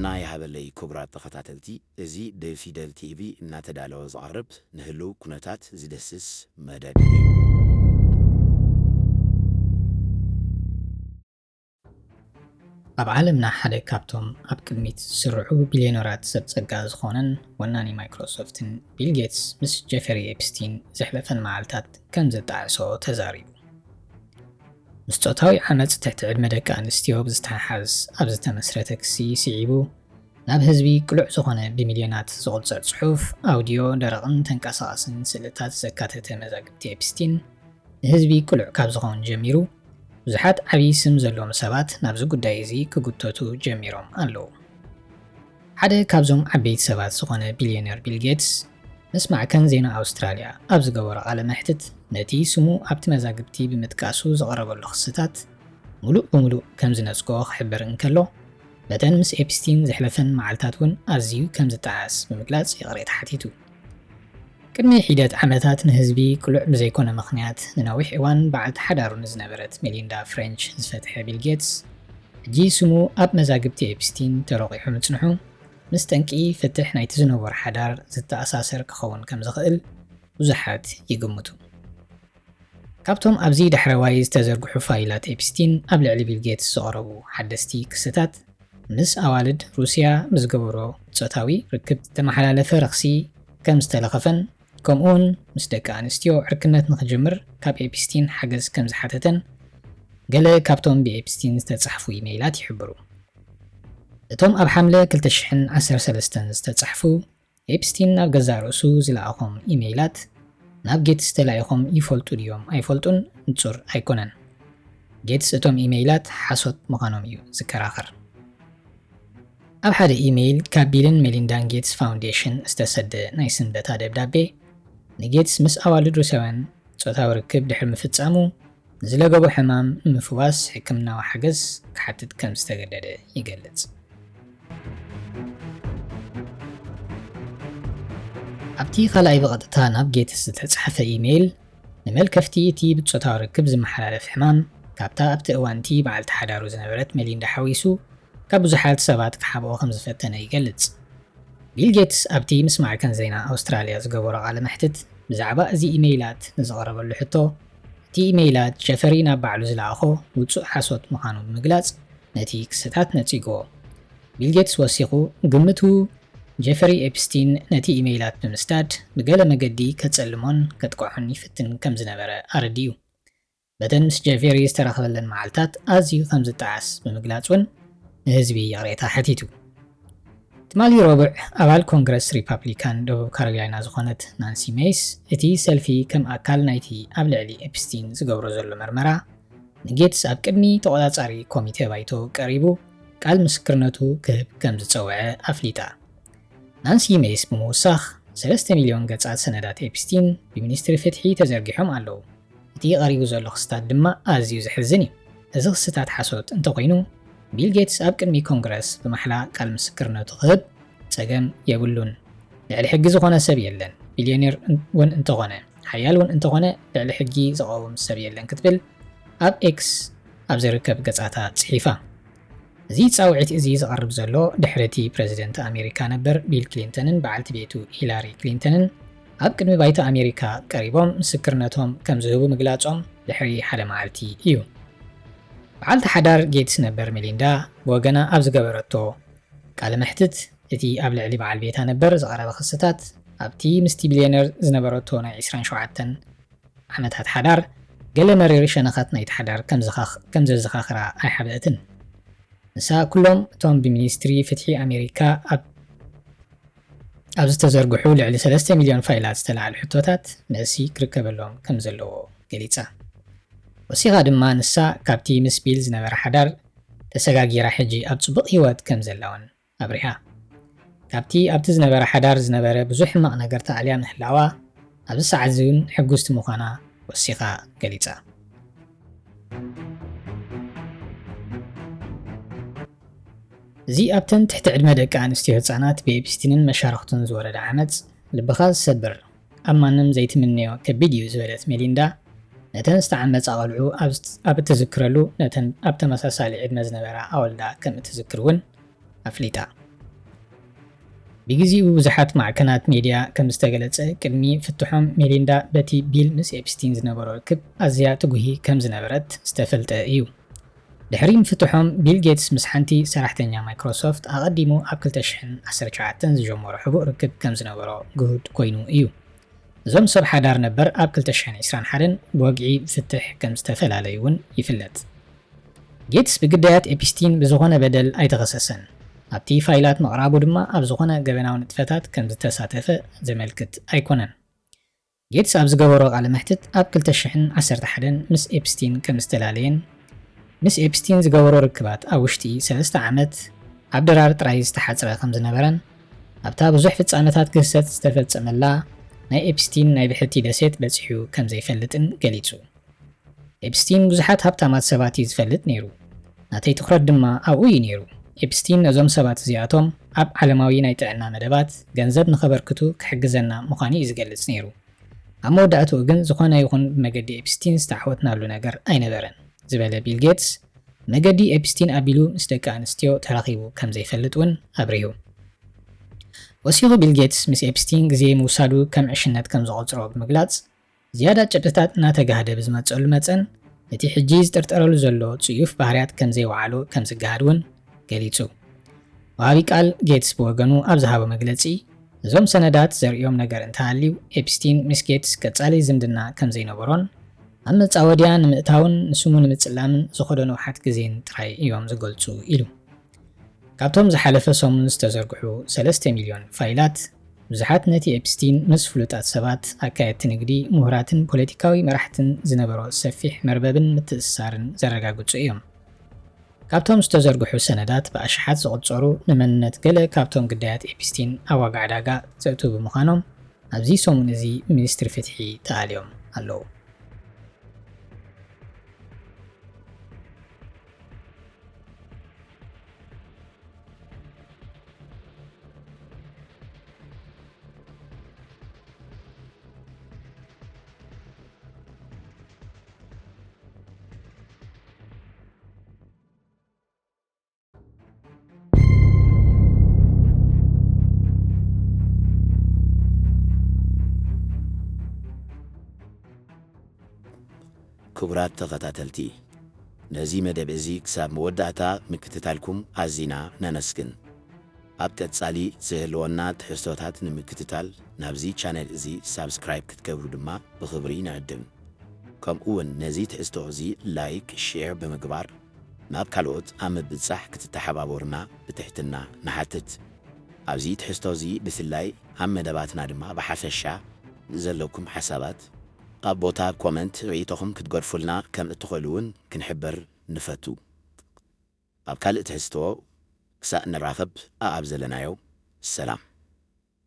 ጥዕና ይሃበለይ ክቡራት ተኸታተልቲ፣ እዚ ብፊደል ቲቪ እናተዳለወ ዝቐርብ ንህልው ኩነታት ዝደስስ መደብ እዩ። ኣብ ዓለምና ሓደ ካብቶም ኣብ ቅድሚት ዝስርዑ ቢልዮነራት ሰብ ጸጋ ዝኾነን ወናኒ ማይክሮሶፍትን ቢል ጌትስ ምስ ጀፈሪ ኤፕስቲን ዘሕለፈን መዓልታት ከም ዘጣዕሶ ተዛሪቡ። ምስ ጾታዊ ዓመጽ ትሕቲ ዕድመ ደቂ ኣንስትዮ ብዝተሓሓዝ ኣብ ዝተመስረተ ክሲ ስዒቡ፣ ናብ ህዝቢ ቅሉዕ ዝኾነ ብሚልዮናት ዝቑጸር ጽሑፍ፣ ኣውድዮ፣ ደረቕን ተንቀሳቓስን ስእልታት ዘካተተ መዛግብቲ ኤፕስቲን ንህዝቢ ቅሉዕ ካብ ዝኸውን ጀሚሩ፣ ብዙሓት ዓብዪ ስም ዘለዎም ሰባት ናብዚ ጉዳይ እዚ ክጉተቱ ጀሚሮም ኣለዉ። ሓደ ካብዞም ዓበይቲ ሰባት ዝኾነ ቢልዮነር ቢል ጌትስ ምስ ማዕከን ዜና ኣውስትራልያ ኣብ ዝገበሮ ቃለ መሕትት፣ ነቲ ስሙ ኣብቲ መዛግብቲ ብምጥቃሱ ዝቐረበሉ ክስታት ምሉእ ብምሉእ ከም ዝነጽጎ ክሕብር እንከሎ፣ በተን ምስ ኤፕስቲን ዘሕለፈን መዓልታት እውን ኣዝዩ ከም ዝጠዓስ ብምግላጽ ይቕሬታ ሓቲቱ። ቅድሚ ሒደት ዓመታት ንህዝቢ ቅሉዕ ብዘይኮነ ምኽንያት ንነዊሕ እዋን በዓልቲ ሓዳሩ ንዝነበረት ሜሊንዳ ፍሬንች ዝፈትሐ ቢል ጌትስ፣ ሕጂ ስሙ ኣብ መዛግብቲ ኤፕስቲን ተረቒሑ ምጽንሑ፣ ምስ ጠንቂ ፍትሕ ናይቲ ዝነበሮ ሓዳር ዝተኣሳሰር ክኸውን ከም ዝኽእል ብዙሓት ይግምቱ። ካብቶም ኣብዚ ዳሕረዋይ ዝተዘርግሑ ፋይላት ኤፕስቲን ኣብ ልዕሊ ቢል ጌትስ ዝቐረቡ ሓደስቲ ክስታት፣ ምስ ኣዋልድ ሩስያ ብዝገበሮ ጾታዊ ርክብ ዝተመሓላለፈ ረኽሲ ከም ዝተለኸፈን፣ ከምኡውን ምስ ደቂ ኣንስትዮ ዕርክነት ንኽጅምር ካብ ኤፕስቲን ሓገዝ ከም ዝሓተተን ገለ ካብቶም ብኤፕስቲን ዝተጻሕፉ ኢሜይላት ይሕብሩ። እቶም ኣብ ሓምለ ክልተ ሽሕን ዓሰርተ ሰለስተን ዝተጻሕፉ ኤፕስቲን ናብ ገዛእ ርእሱ ዝለኣኾም ኢሜይላት ናብ ጌትስ ተላኢኾም ይፈልጡ ድዮም ኣይፈልጡን ንጹር ኣይኮነን። ጌትስ እቶም ኢሜይላት ሓሶት ምዃኖም እዩ ዝከራኸር። ኣብ ሓደ ኢሜይል ካብ ቢልን ሜሊንዳን ጌትስ ፋውንዴሽን ዝተሰደ ናይ ስንበታ ደብዳቤ፣ ንጌትስ ምስ ኣዋልድ ሩስያውያን ጾታዊ ርክብ ድሕሪ ምፍጻሙ ንዝለገቦ ሕማም ንምፍዋስ ሕክምናዊ ሓገዝ ክሓትት ከም ዝተገደደ ይገልጽ። ኣብቲ ካልኣይ ብቐጥታ ናብ ጌትስ ዝተጻሕፈ ኢሜይል፣ ንመልከፍቲ እቲ ብጾታዊ ርክብ ዝመሓላለፍ ሕማም፣ ካብታ ኣብቲ እዋን እቲ በዓልቲ ሓዳሩ ዝነበረት ሜሊንዳ ሓዊሱ፣ ካብ ብዙሓት ሰባት ክሓብኦ ከም ዝፈተነ ይገልጽ። ቢል ጌትስ ኣብቲ ምስ ማዕከን ዜና ኣውስትራልያ ዝገበሮ ቃለ መሕትት፣ ብዛዕባ እዚ ኢሜይላት ንዝቐረበሉ ሕቶ፣ እቲ ኢሜይላት ጀፈሪ ናብ ባዕሉ ዝለኣኾ ውጹእ ሓሶት ምዃኑ ብምግላጽ፣ ነቲ ክስታት ነጺግዎ። ቢል ጌትስ ወሲኹ፣ ግምቱ ጀፈሪ ኤፕስቲን ነቲ ኢሜይላት ብምስዳድ፣ ብገለ መገዲ ከጸልሞን ከጥቅዖን ይፍትን ከም ዝነበረ ኣረዲኡ። በተን ምስ ጀፈሪ ዝተረኸበለን መዓልታት ኣዝዩ ከም ዝጠዓስ ብምግላጽ እውን ንህዝቢ ይቕሬታ ሓቲቱ። ትማሊ ረቡዕ፣ ኣባል ኮንግረስ ሪፓብሊካን ደቡብ ካሮላይና ዝኾነት ናንሲ ሜይስ፣ እቲ ሰልፊ ከም ኣካል ናይቲ ኣብ ልዕሊ ኤፕስቲን ዝገብሮ ዘሎ መርመራ፣ ንጌትስ ኣብ ቅድሚ ተቖጻጻሪ ኮሚቴ ባይቶ ቀሪቡ ቃል ምስክርነቱ ክህብ ከም ዝጸውዐ ኣፍሊጣ። ናንሲ ሜይስ ብምውሳኽ፣ ሰለስተ ሚልዮን ገጻት ሰነዳት ኤፕስቲን ብሚኒስትሪ ፍትሒ ተዘርጊሖም ኣለዉ። እቲ ቀሪቡ ዘሎ ክስታት ድማ ኣዝዩ ዘሕዝን እዩ። እዚ ክስታት ሓሶት እንተኾይኑ፣ ቢል ጌትስ ኣብ ቅድሚ ኮንግረስ ብማሕላ ቃል ምስክርነቱ ክህብ ጸገም የብሉን። ልዕሊ ሕጊ ዝኾነ ሰብ የለን። ቢልዮኔር እውን እንተኾነ፣ ሓያል እውን እንተኾነ፣ ልዕሊ ሕጊ ዝቐውም ሰብ የለን ክትብል ኣብ ኤክስ ኣብ ዝርከብ ገጻታ ጽሒፋ። እዚ ጻውዒት እዚ ዝቐርብ ዘሎ ድሕሪ እቲ ፕረዚደንት ኣሜሪካ ነበር ቢል ክሊንተንን በዓልቲ ቤቱ ሂላሪ ክሊንተንን ኣብ ቅድሚ ባይቶ ኣሜሪካ ቀሪቦም ምስክርነቶም ከም ዝህቡ ምግላጾም ድሕሪ ሓደ መዓልቲ እዩ። በዓልቲ ሓዳር ጌትስ ነበር ሜሊንዳ ብወገና ኣብ ዝገበረቶ ቃለ መሕትት፣ እቲ ኣብ ልዕሊ በዓል ቤታ ነበር ዝቐረበ ክስታት ኣብቲ ምስቲ ቢልዮነር ዝነበረቶ ናይ ዕስራን ሸውዓተን ዓመታት ሓዳር ገለ መሪር ሸነኻት ናይቲ ሓዳር ከም ዝኻኽ-፣ ከም ዘዘኻኽራ ኣይሓብአትን። ንሳ፣ ኩሎም እቶም ብሚኒስትሪ ፍትሒ ኣሜሪካ ኣብ፣ ኣብ ዝተዘርግሑ ልዕሊ ሰለስተ ሚልዮን ፋይላት ዝተላዕሉ ሕቶታት መልሲ ክርከበሎም ከም ዘለዎ ገሊጻ። ወሲኻ ድማ፣ ንሳ ካብቲ ምስ ቢል ዝነበረ ሓዳር ተሰጋጊራ ሕጂ ኣብ ጽቡቕ ህይወት ከም ዘላ እውን ኣብሪሃ። ካብቲ ኣብቲ ዝነበረ ሓዳር ዝነበረ ብዙሕ ሕማቕ ነገር ተኣልያ ምህላዋ፣ ኣብዚ ሰዓት እዚ እውን ሕጉስቲ ምዃና ወሲኻ ገሊጻ። እዚ ኣብተን ትሕቲ ዕድመ ደቂ ኣንስትዮ ህጻናት ብኤፕስቲንን መሻርኽቱን ዝወረደ ዓመጽ ልብኻ ዝሰብር፣ ኣብ ማንም ዘይትምነዮ ከቢድ እዩ ዝበለት ሜሊንዳ፣ ነተን ዝተዓመጻ ቆልዑ ኣብ ዝት-፣ ኣብ እትዝክረሉ፣ ነተን ኣብ ተመሳሳሊ ዕድመ ዝነበራ ኣወልዳ ከም እትዝክር እውን ኣፍሊጣ። ብግዜኡ ብዙሓት ማዕከናት ሜድያ ከም ዝተገለጸ፣ ቅድሚ ፍትሖም ሜሊንዳ በቲ ቢል ምስ ኤፕስቲን ዝነበሮ ርክብ ኣዝያ ትጉሂ ከም ዝነበረት ዝተፈልጠ እዩ። ድሕሪ ምፍትሖም፣ ቢል ጌትስ ምስ ሓንቲ ሰራሕተኛ ማይክሮሶፍት ኣቐዲሙ ኣብ ክልተ ሽሕን ዓሰርተ ትሽዓተን ዝጀመሮ ሕቡእ ርክብ ከም ዝነበሮ ግሁድ ኮይኑ እዩ። እዞም ሰብ ሓዳር ነበር ኣብ ክልተ ሽሕን ዕስራን ሓደን ብወግዒ ብፍትሕ ከም ዝተፈላለዩ እውን ይፍለጥ። ጌትስ ብግዳያት ኤፕስቲን ብዝኾነ በደል ኣይተኸሰሰን። ኣብቲ ፋይላት ምቕራቡ ድማ ኣብ ዝኾነ ገበናዊ ንጥፈታት ከም ዝተሳተፈ ዘመልክት ኣይኮነን። ጌትስ ኣብ ዝገበሮ ቃለ መሕትት፣ ኣብ ክልተ ሽሕን ዓሰርተ ሓደን ምስ ኤፕስቲን ከም ዝተላለየን ምስ ኤፕስቲን ዝገበሮ ርክባት ኣብ ውሽጢ ሰለስተ ዓመት ኣብ ድራር ጥራይ ዝተሓጽረ ከም ዝነበረን ኣብታ ብዙሕ ፍጻመታት ግህሰት ዝተፈጸመላ ናይ ኤፕስቲን ናይ ብሕቲ ደሴት በጺሑ ከም ዘይፈልጥን ገሊጹ። ኤፕስቲን ብዙሓት ሃብታማት ሰባት እዩ ዝፈልጥ ነይሩ። ናተይ ትኹረት ድማ ኣብኡ እዩ ነይሩ። ኤፕስቲን ነዞም ሰባት እዚኣቶም ኣብ ዓለማዊ ናይ ጥዕና መደባት ገንዘብ ንኸበርክቱ ክሕግዘና ምዃኑ እዩ ዝገልጽ ነይሩ። ኣብ መወዳእትኡ ግን ዝኾነ ይኹን ብመገዲ ኤፕስቲን ዝተዓወትናሉ ነገር ኣይነበረን ዝበለ ቢል ጌትስ፣ መገዲ ኤፕስቲን ኣቢሉ ምስ ደቂ ኣንስትዮ ተራኺቡ ከም ዘይፈልጥ እውን ኣብሪሁ። ወሲኹ ቢል ጌትስ ምስ ኤፕስቲን ግዜ ምውሳዱ ከም ዕሽነት ከም ዝቖጽሮ ብምግላጽ፣ ዝያዳ ጭብጥታት እናተጋህደ ብዝመጸሉ መጸን፣ እቲ ሕጂ ዝጥርጠረሉ ዘሎ ጽዩፍ ባህርያት ከም ዘይወዓሎ ከም ዝገሃድ እውን ገሊጹ። ወሃቢ ቃል ጌትስ ብወገኑ ኣብ ዝሃቦ መግለጺ፣ እዞም ሰነዳት ዘርእዮም ነገር እንተሃልዩ፣ ኤፕስቲን ምስ ጌትስ ቀጻሊ ዝምድና ከም ዘይነበሮን ኣብ መጻወድያ ንምእታውን ንስሙ ንምጽላምን ዝኸዶ ንውሓት ግዜን ጥራይ እዮም ዝገልጹ ኢሉ። ካብቶም ዝሓለፈ ሰሙን ዝተዘርግሑ ሰለስተ ሚልዮን ፋይላት፣ ብዙሓት ነቲ ኤፕስቲን ምስ ፍሉጣት ሰባት፣ ኣካየድቲ ንግዲ፣ ምሁራትን ፖለቲካዊ መራሕትን ዝነበሮ ሰፊሕ መርበብን ምትእስሳርን ዘረጋግጹ እዮም። ካብቶም ዝተዘርግሑ ሰነዳት ብኣሽሓት ዝቑጸሩ ንመንነት ገለ ካብቶም ግዳያት ኤፕስቲን ኣብ ዋጋ ዕዳጋ ዘእትዉ ብምዃኖም፣ ኣብዚ ሰሙን እዚ ሚኒስትሪ ፍትሒ ተኣልዮም ኣለዉ። ክቡራት ተኸታተልቲ፣ ነዚ መደብ እዚ ክሳብ መወዳእታ ምክትታልኩም ኣዚና ነመስግን። ኣብ ቀጻሊ ዝህልወና ትሕዝቶታት ንምክትታል ናብዚ ቻነል እዚ ሳብስክራይብ ክትገብሩ ድማ ብኽብሪ ንዕድም። ከምኡ እውን ነዚ ትሕዝቶ እዚ ላይክ፣ ሼር ብምግባር ናብ ካልኦት ኣብ ምብጻሕ ክትተሓባበሩና ብትሕትና ንሓትት። ኣብዚ ትሕዝቶ እዚ ብፍላይ ኣብ መደባትና ድማ ብሓፈሻ ዘለኩም ሓሳባት ኣብ ቦታ ኮመንት ርእይቶኹም ክትገድፉልና ከም እትኽእሉ እውን ክንሕብር ንፈቱ። ኣብ ካልእ ትሕዝቶ ክሳእ ንራኸብ ኣኣብ ዘለናዮ ሰላም።